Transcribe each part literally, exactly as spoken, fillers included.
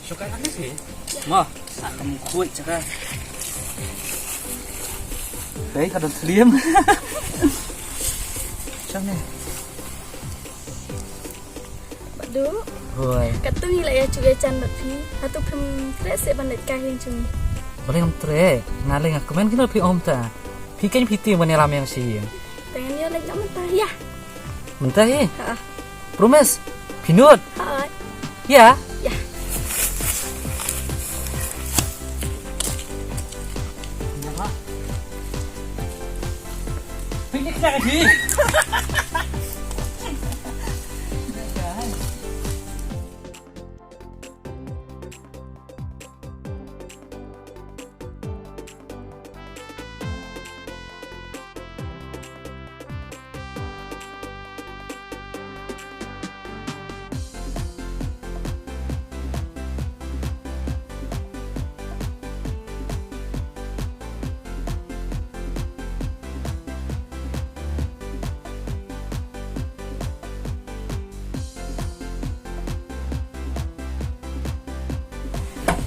Shuka kan ni sih. Mo, akan kuat cakap. Baik, ada selim. Macam ni. Badu. Hoi. Kattu ngi la ïa chuh ïa jan bad phi. Hato phim treh seh ban leit kai hi jong ngi. Balei ngam treh? Nga lei nga kmen kino phi ym ta. Phi kein phi tieng ban ïalam ïa nga sha ïing. Te ngan ïa leit noh mynta ïa. Mynta hi? Ha. Promise? Phi nud? Ha. Ïa? Ïa. Picnic na ka ji.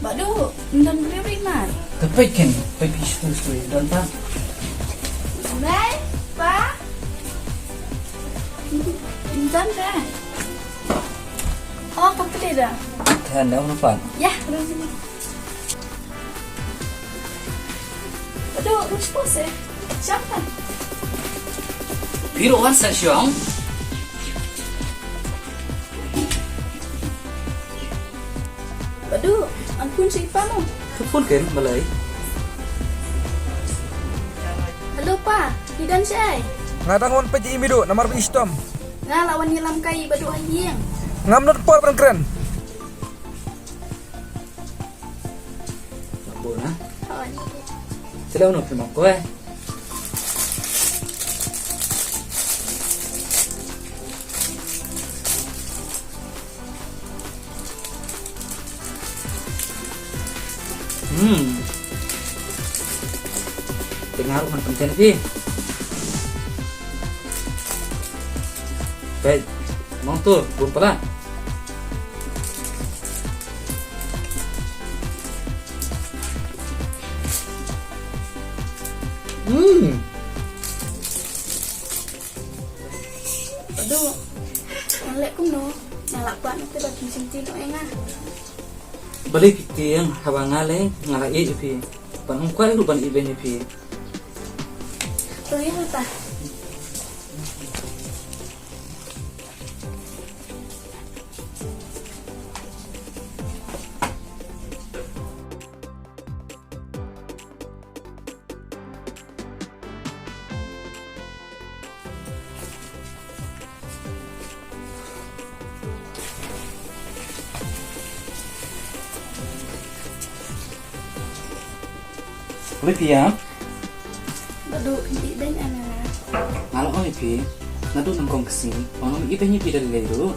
Badu, ym don briew ri mar. Te peit ken, peit phi shu shu don pa. Nai, pa. Ym don da. Oh, ka peit da. Te anda una pa. Ya, ru sini. Aduh, rush pose. Siapa? Biru wan sa siang. Aduh, ampun siapa mo? Telepon kan, malai. Halo pa, phi don shaei? Nga dang wan peit ïa i Midu, namar ba i shitom. Nga la wan ïalam kai i Badu ha ïing. Ngam nud por ban kren. Bun, ha? Hooid. Sila uno phi mako, eh. Hmm. Tengah rumah penting lagi. Baik. Mau tu, bun pala. Hmm. Aduh. Ngan leh kumno? Nga lah kwah noh te ba phin shim ti noh ïa nga. Balei phi tieng, haba nga leh nga la ïeit ïa phi. Ban ong kwah ruh ban ïeit ïa phi. To ïa ta. Balei phi ïa? Badu, ïeit beiñ ïa nga. Nga la ong ïa phi, naduh nyngkong ka sngi, ong ym ïeit beiñ ïa phi da lei lei ruh.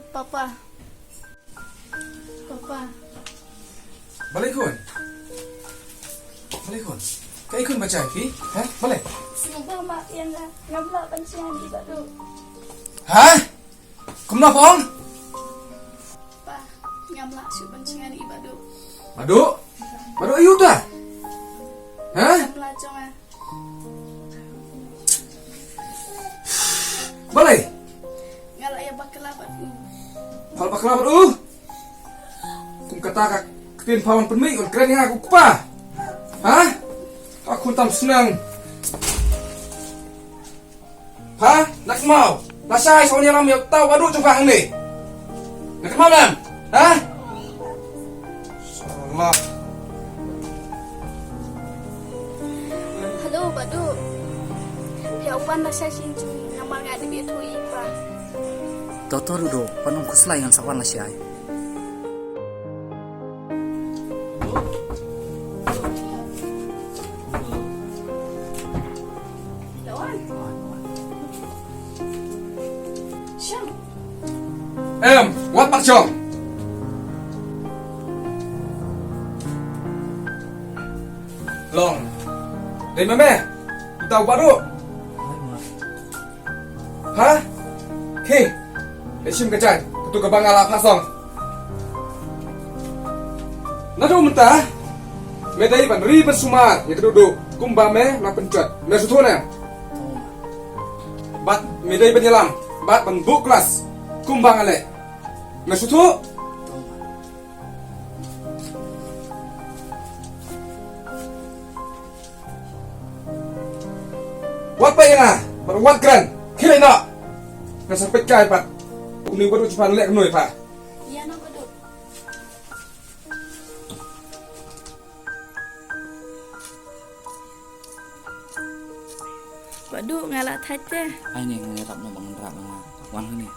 Papa. Papa. Balei khun? Balei khun? Kaei khun ba jia ïa phi? Ha? Balei? Sngewbha ma ïa nga, ngam lah ban shong hangne bad u. Ha? Kumno phi ong? Pa, ngam lah shuh ban shong hangne bad u. Bad u? Bad u aïu te? Ha? Samla jong nga. Balei? Nga la ïa bakla bad u. Pha la bakla bad u? Kum kata ka ktien pha wan pynmih, wan kren ïa nga kum u kpa. Ha? Ka khun tam shnong. Pha, na kynmaw. Lashai sa wan ïalam ïa uta u Badu jong pha hangne. Na kynmaw ne em? Ha? Salah. Hello, Badu. Phi ïa wan lashai sha ïing jong ngi namar nga dei ban ïathuh ïa i pa. To to Dudu, pat nym khuslai, ngan sa wan lashai. Em, wat pat shong. Dong. Dei ma me. Uta u Bah Duh. Ha? Hi. Leit shim ka jaiñ. Katu kaba nga la phah song. Naduh mynta me dei ban ri ban sumar ïa ka Duh Duh kumba me la pynjot. Me sngewthuh ne? Bad me dei ban ïalam bad ban buh klas kumba nga leh. Me sngewthuh? Wat peit ïa nga bad wat kren. Khie leit noh. Ngan sa peit kai pat. Une u Bah Duh u pha leh kumno ïa pha. Ïa noh Bah Duh. Bah Duh, nga la thait te. Ai ne, nga ïarap noh ba ngan rah ma nga. Wan hangne.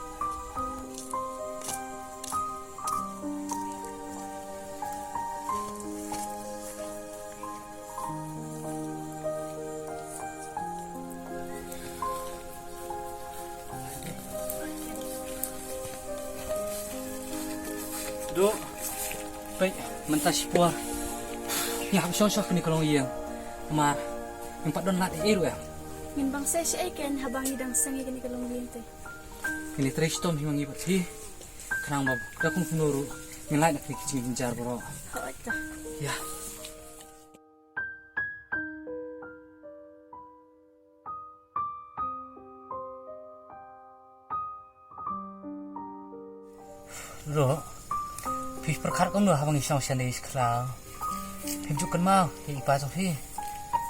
Duh, peit, mynta shipor ngi hap shong sha kane ka longïing. Namar ngim pat don lad ei ei ruh em. Ngin bang seh shaei kein haba ngi dang seng ïa kane ka longïing te. Ngin ïatrei shitom hi ma ngi bad phi. Khnang ba da kum kumno ruh ngin lait na kine ki jingjynjar baroh. Hooid, ta. Ïa. Duh, phi pyrkhat kumno haba ngi shong shane shi khlaw? Phim ju kynmaw ïa i pa jong phi?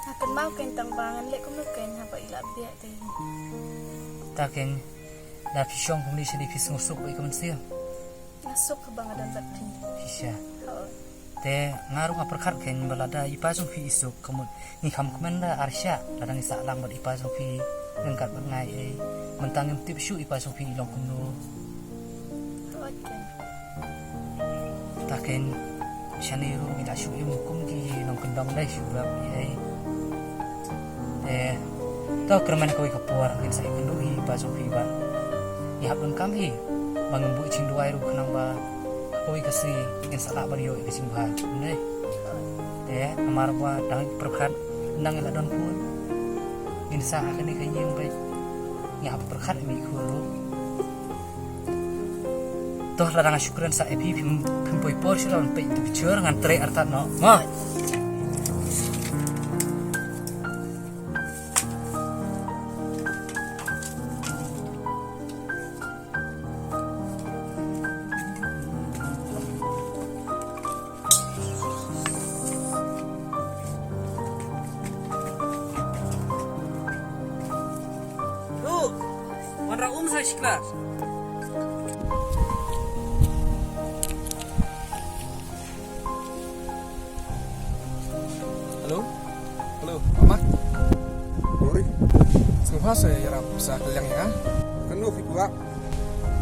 Nga kynmaw kein, tang ba ngan leh kumno kein haba i la bieit te. Ta kein, da phi shong kumne shane phi sngewsuk bad i ka mynsiem? Nga suk haba nga don bad phi. Phi sha. Hooid. Te nga ruh nga pyrkhat kein ba lada i pa jong phi i suk, ka mut ngi kham kmen da ar shah lada ngi sah lang bad i pa jong phi ryngkat bad nga ei. Mynta ngim tip shuh i pa jong phi i long kumno. Hooid kein. Ta kein, shane ruh ngi la shu im kum ki nongkyndong dei shu rap ei. Te to kyrmen kawei ka por ngin sa ïakynduh hi i pa jong phi bad ngi hap donkam hi ba ngin buh jingduwai ruh khnang ba kawei ka sngi ngin sa lah ban ïoh ïa ka jingbha, ym dei? Te namar ba dang pyrkhat nang ïa la don pud ngin sah ha kane ka ïing bad ngi hap pyrkhat ïa i khun ruh. To lada nga shu kren sa ïa phi, phim, phim poi por shuh ban peit ïa tu picture, ngan trei artat noh. Mo. Duh, wanrah um sa shi klas. Hello? Hello, Mama? Sorry. Sngewbha sa ïarap sa kylliang ïa nga. Kano phi kwah?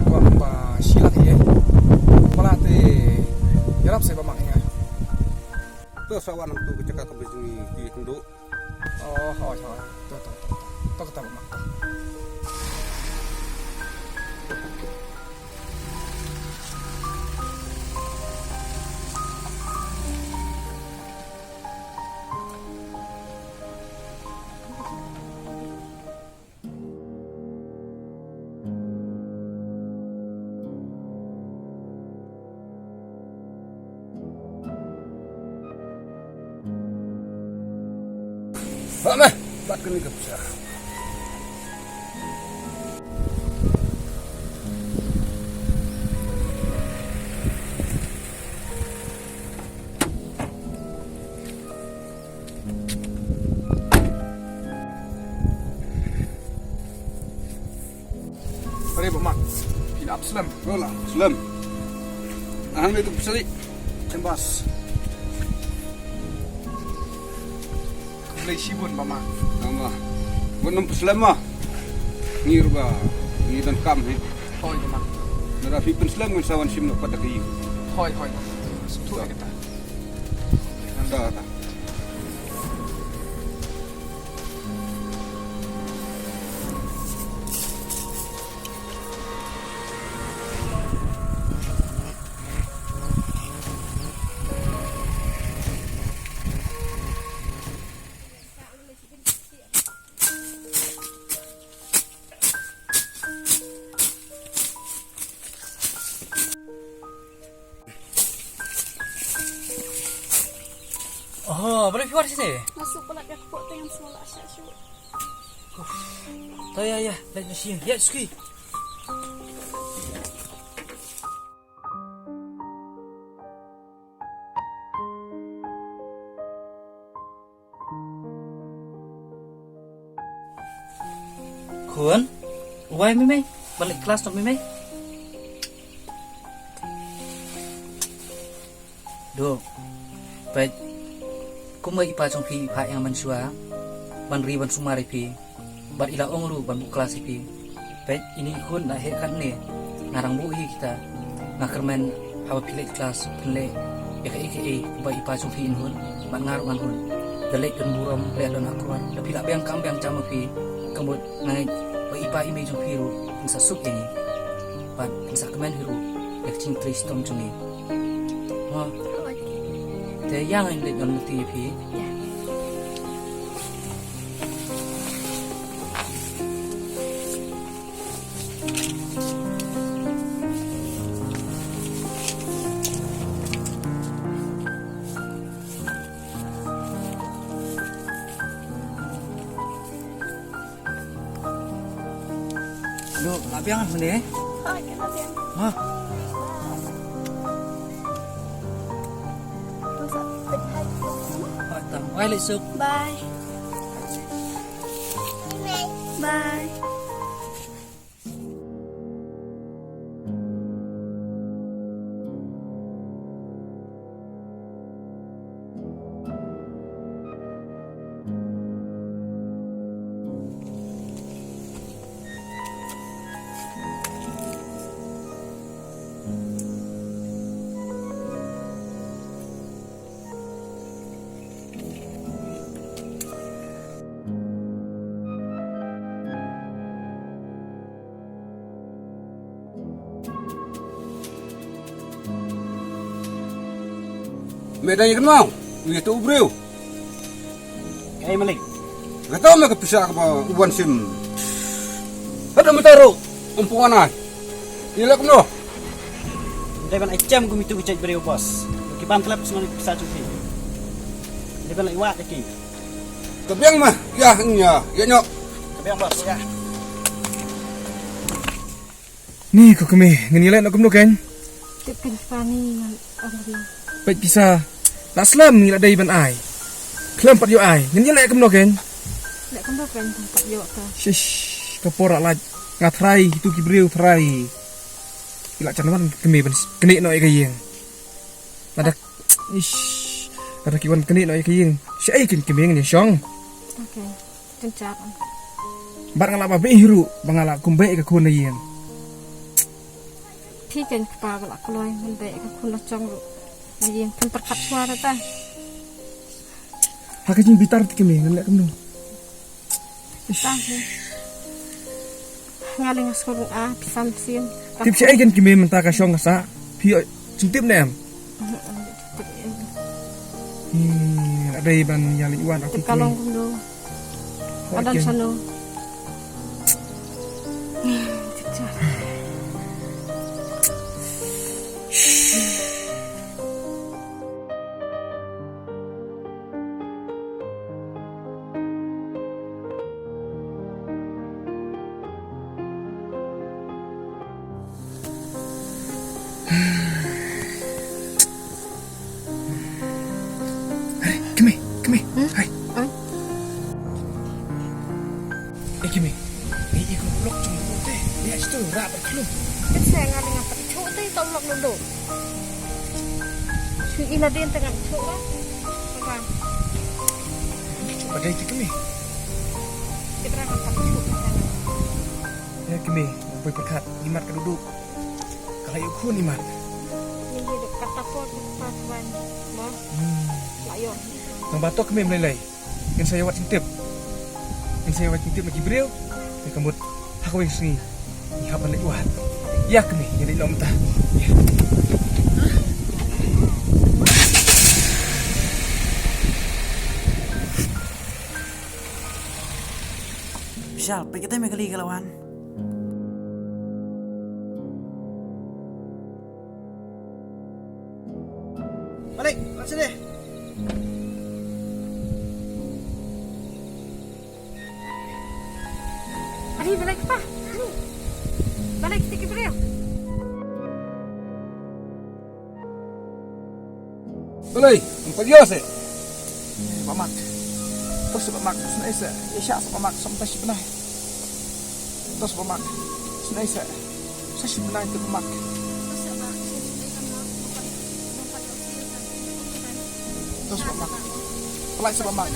Kwah ba shi lak ïa. Ba la te ïarap sa ba mak ïa nga. To sa wan hangto ka jaka kaba jong ngi ki kynduh. Oh, hooid, hooid. To, to, to, to. To kata ba mak to. Ba me, bat kane ka pisa. Pare ba mak. Phi la ap slem. Rola. Slem. Ahang dei tu pisa di. Chembas. Khublei shibun ba mak. Tama. Bun nym pynslem ma. Ngi ruh ba ngi donkam hi. Hooid ba mak. Lada phi pynslem ngin sa wan shim noh pat da ka ïing. Hooid, hooid. Sngewthuh ïa kata. Nanda ta. Oh, balei phi wan shane? Nga suk palat ïa ka kpoh te, ngam sngewlah shah shuh. To ïa ïa, leit na sha ïing. Ïa suki. Khun, wai mei mei, ban leit klas noh mei mei. Duk, peit, kum ka i pa jong phi i phah ïa nga mynshuwa ban ri ban sumar ïa phi. Bad i la ong ruh ban buh klas ïa phi. Peit, ine i khun la heh katne, nga dang buh hi kita. Nga kyrmen haba phi leit klas phin leh ïa kaei kaei ba i pa jong phi in hun, bad nga ruh ngan hun. Da leit don burom, leh don akor, da phi lah biang kam biang jam ma phi. Ka mut nga ngeit ba i pa i mei jong phi ruh kin sa suk ïa ngi, bad kin sa kmen hi ruh ïa ka jingtrei shitom jong ngi. Mo. Te ïa ngin leit ngan lynti ïa phi. Ïa. Duk, lah biang hangne. Ha, ka lah biang. Ha. Ha, tang. Bye, Litsuk. Bye. Bye. Me dang ïa kynmaw ïa uto u briew? Ei, Malik. Kata me ka pisa kaba u wan sim. Hada mynta ruh um pu wan ai. Ïa leh kumno? Dei ban ai jem kum itu ki jait briew, boss. Ki bam tlep sngewbha pisa jong phi. Dei ban ai wad ïa ki. Ka biang ma, ïa, ïa, ïa, ïa, nyok. Ka biang, boss, ïa. Ni ko kmie, ngin ïaleh noh kumno kein? Tip kein kpa, ni ngan ong kumno. Peit pisa. La slem ngi la dei ban ai. Khlem pat ïoh ai. Ngin ïaleh kumno kein? Leh kumno kein, tang pat ïoh ta. Shish, ka por la lait. Nga tharai, itu ki briew tharai. Ki la jan wan kmie ban s-, knieh noh ïa ka ïing. Lada, ish, lada ki wan knieh noh ïa ka ïing. Shaei kein kmie, ngin ïa shong. Okay. Kynjat. Bad nga la ba beh hi ruh, ba nga la kum beh ïa ka khun na ïing. Phi kein kpa ba la kloi, ngan beh ïa ka khun la jong ruh na ïing, phin pyrkhat shuwa ruh ta. Ha ka jingbitar te kmie, ngan leh kumno? Ish. Ta hi. Nga leh nga sngewrung ah, phi sam sien. Tip shaei kein kmie mynta ka shong ka sah. Phi ïoh jingtip ne em? Hmm, la dei ban ïaleit wad ïa ki. Tip ka long kumno. Ka don shano. Hai, kmie, kmie. Hmm? Hai. Hai. Eh, kmie. Ni i ko lok chung ko te. Ni a chitu rap klum. Kin sa nga dengan pat chu te to lok dulu. Shu ina din tengah chu lah. Apa? Chu ba dei te kmie. Kita orang pat chu. Ya kmie, poi pyrkhat imat ka duduk. Ka la ïoh khun imat. Ni hi duk kata por tu pat wan. Mo. Hmm. La ïoh. Nang batok kmie mlei lei. Ngin sa ïa wad jingtip. Ngin sa ïa wad jingtip na ki briew. Ïa ka mut ha kawei ka sngi ngi hap ban leit wad. Ïa kmie, ïa leit noh mynta. Ïa. Bishal, peit katei me kali ka la wan. Malik, wan sini. Balei kata? Balei kita ki briew? Balei, em pat ïoh seh? Eh, Bah Mat. To seh Bah Mat, sngewsih seh. Ïa shah seh Bah Mat, sam ta shi bnai. To seh Bah Mat, sngewsih seh. Sa shi bnai te Bah Mat. To seh Bah Mat. Pynlait seh Bah Mat.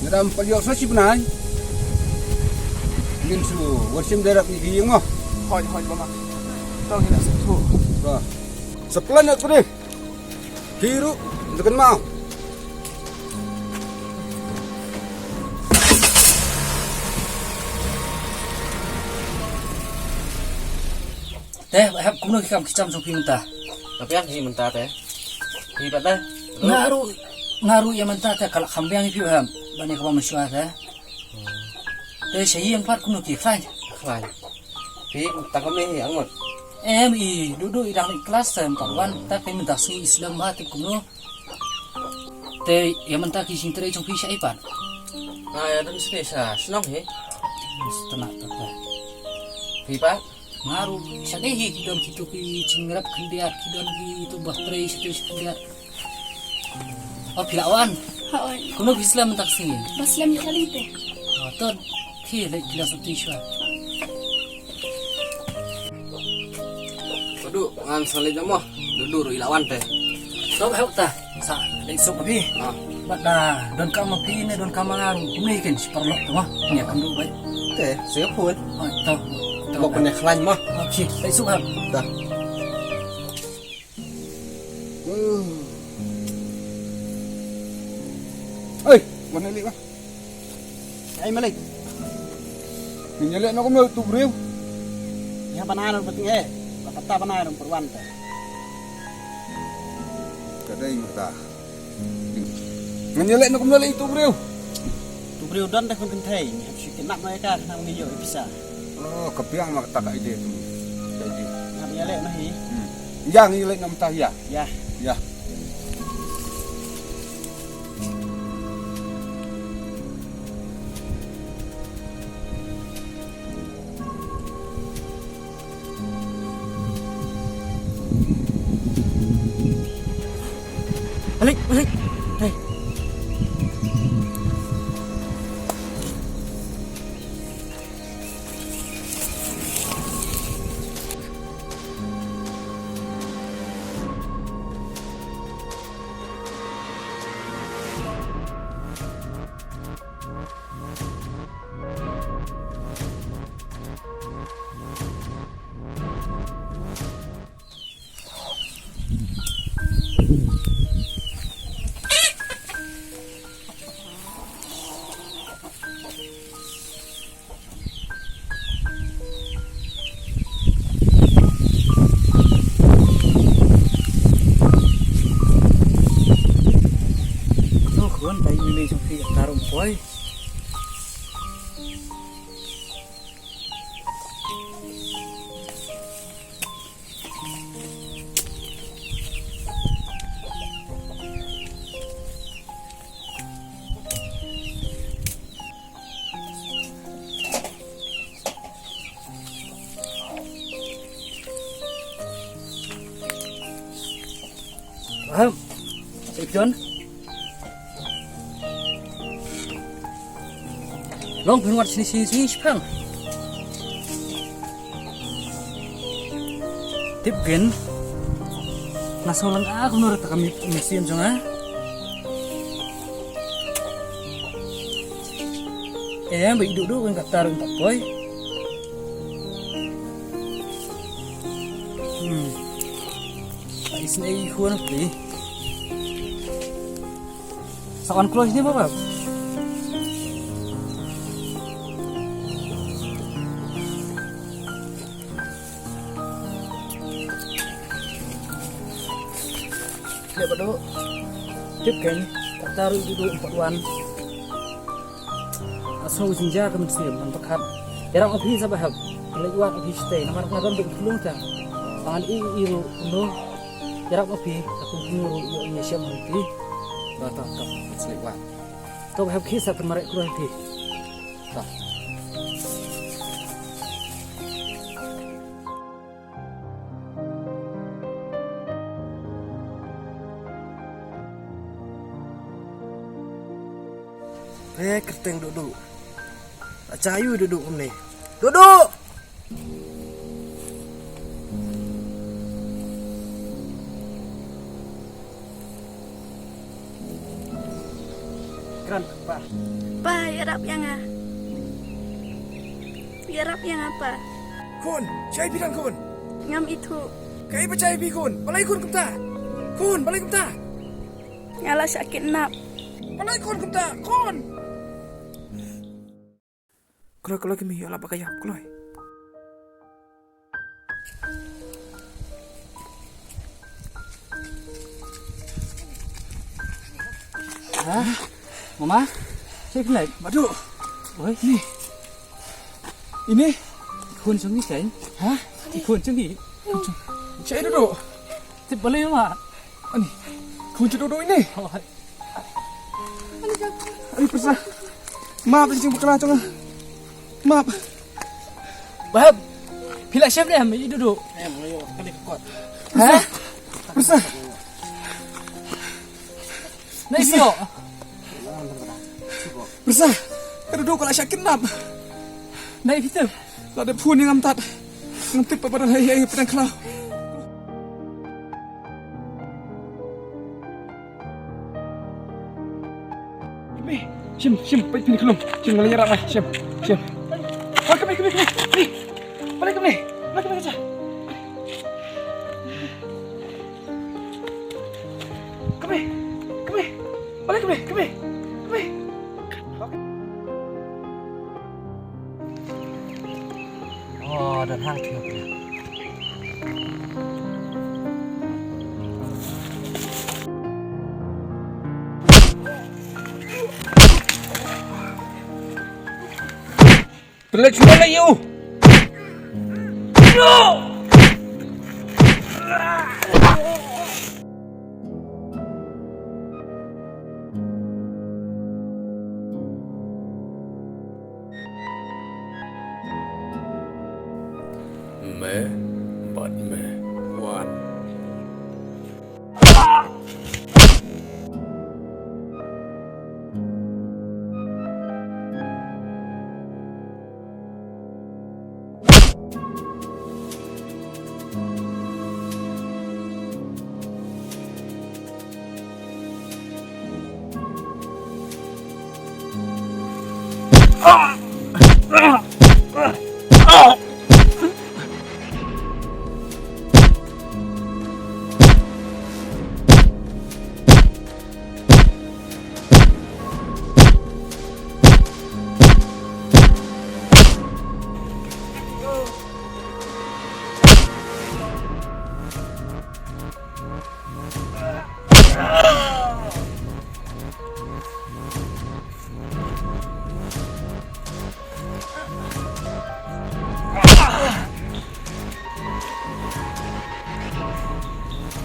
Nga dang pat ïoh sa shi bnai. Ngin sa wan shim da rap ngi ki ïing mo. Hooid, hooid Bah Mat. To ngin sa tu. Ba. Sa plan ïa tu deh. Ki ruh, nda kynmaw. Te, Bah Hep, kumno ki kam ki jam jong phi mynta? Ka biang hi mynta te. Phi pat te? Nga ruh, nga ruh ïa mynta te ka la kham biang ïa phi Bah Hep. Ba ne kaba mynshuwa te. Te sha ïing pat kumno ki khlaiñ? Khlaiñ. Phi ta ka mei hi angut. Em i, duh duh i dang leit klas te, em pat wan, ta ka mynta sngi i slem bha te kumno. Te ïa mynta ki jingtrei jong phi shaei pat? Nga ïa don sne sha shnong hi. Tana ta ta. Phi pat? Nga ruh sha dei hi ki don kitu ki jingrep khyndiat, ki don kitu ba trei sha tu sha khyndiat. O phi la wan? Hooid. Kumno phi slem mynta ka sngi? Ba slem ïa kali te. O to phi leit klas ti shwa. Padu, ngan sa leit mo. Duh duh ruh i la wan te. To Bah Hep ta. Sa leit suk phi. Ah. Bad da don kam phi ne don kam nga ruh. Kumne kin shi paralok tu mo. Nia kam duh bai. Te, sa ïa phone. Ah, to. To. Bok ne khlaiñ mo. Okay, leit suk ha. Ta. Oi, wan leh ba. Ai Malik. Ngin ïaleh noh kumno ïa utu u briew? Ïa bana noh ba teng eh. Ba kata bana noh pyrwan ta. Ka dei mynta. Ngin ïaleh noh kumno leh ïa utu u briew? Utu u briew don da khun kynthei. Ngi hap shu kidnap noh ïa ka khnang ngin ïoh ïa pisa. Oh, ka biang ma kata ka idea tu. Ka idea. Ngi hap ïaleh noh hi. Hmm. Ïa ngin ïaleh noh mynta ïa. Ïa. Ïa. Balik, balik. Hei. Noh, khun, tai ine jong phi ka tarum poi. Ahem. Sip John. Long phin wat sini sini sini shipang. Tip gen. Na song lang aku nur takam museum jong ah. Eh, ba idu du kan katar tak poi. Hmm. Isn't a huan of the. Sa wan kloi sini, Baba. Leh ba dei. Tip kein, kata ruh idu du em pat wan. Nga sngew jingjia ka mynsiem, ngan pyrkhat. Ïarap ma phi sa Bah Hep. Leit wad ma phi shatei, namar nga don bad u khlung te. Ba ngan ïohi ruh kumno. Ïarap ma phi, ka khlung ruh ïoh ïa shem ma phi. To, to, to, leit wad. To Bah Hep, khie sa pynmareh kloi phi. Eh, kyrteng Dudu. Acha yu Dudu kumne. Dudu! Kren, pa. Pa, ïarap ïa nga. Ïarap ïa nga, pa. Khun, shaei phi don khun? Ngam ithuh. Kaei ba shaei phi khun? Balei khun kumta? Khun, balei kumta? Nga la shah kidnap. Balei khun kumta? Khun. Kloi, kloi, kmie, ïa la ba ka ïap, kloi. Ha? Mama? Cik lek. Madu. Oi. Ni. Ini. Khun jong ngi kan? Ha? Khun jong ngi. Cik duduk. Tip balai ma. Ani. Khun jong duduk ini. Oi. Ani pyrsa. Map, jing bakla jong nga. Map. Bah. Phi la shem ne, i duduk. Ha? Pyrsa. Nai sio. Pyrsa. Ka duduk ka la shah kidnap. Nai phi tu. La dep phone ngam tat. Ngam tip ba don haei haei pdeng khlaw. Kmie, shim, shim, peit phin khlum. Shim, nga la ïarap, shim, shim. Ah, kmie, kmie, kmie, kmie. Balei kmie, balei kmie ka jia. Kmie, kmie. Balei kmie, kmie, kmie. Oh, don hangtei. Pynleit shuwa na ïa u. No! Me bad me wan.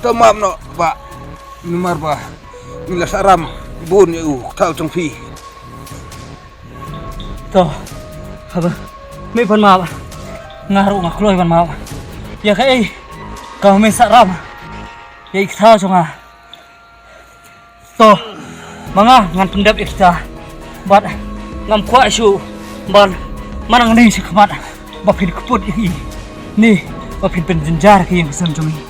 To map noh, bah. Namar ba ngi la sahram bun ïa u kthaw jong phi. To, haba me ban map, nga ruh nga kloi ban map. Ïa kaei kaba me sahram ïa i kthaw jong nga. To, ma nga ngan pyndep ïa kita. Bad ngam kwah shuh ban, ma nangne sha khmat ba phin kput ïa i, ne ba phin pynjynjar ïa ka ïing ka sem jong i.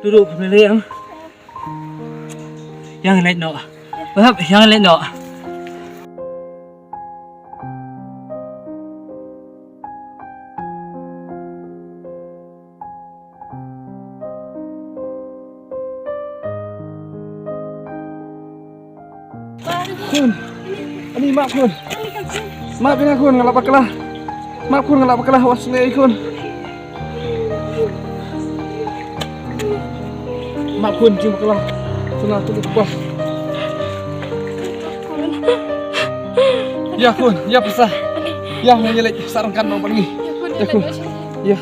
Duduk pemilih yang, yang lain no. Wahab, yang lain no. Khun. Ani map khun. Map ïa nga khun, nga la bakla. Map khun, nga la bakla, was ngi khun. Ma khun jingkhlaiñ. Suna tu tu pa. Ïa khun, ïa pisa. Ïa ngi leit sah ryngkat noh bad ngi. Ïa khun. Ïa.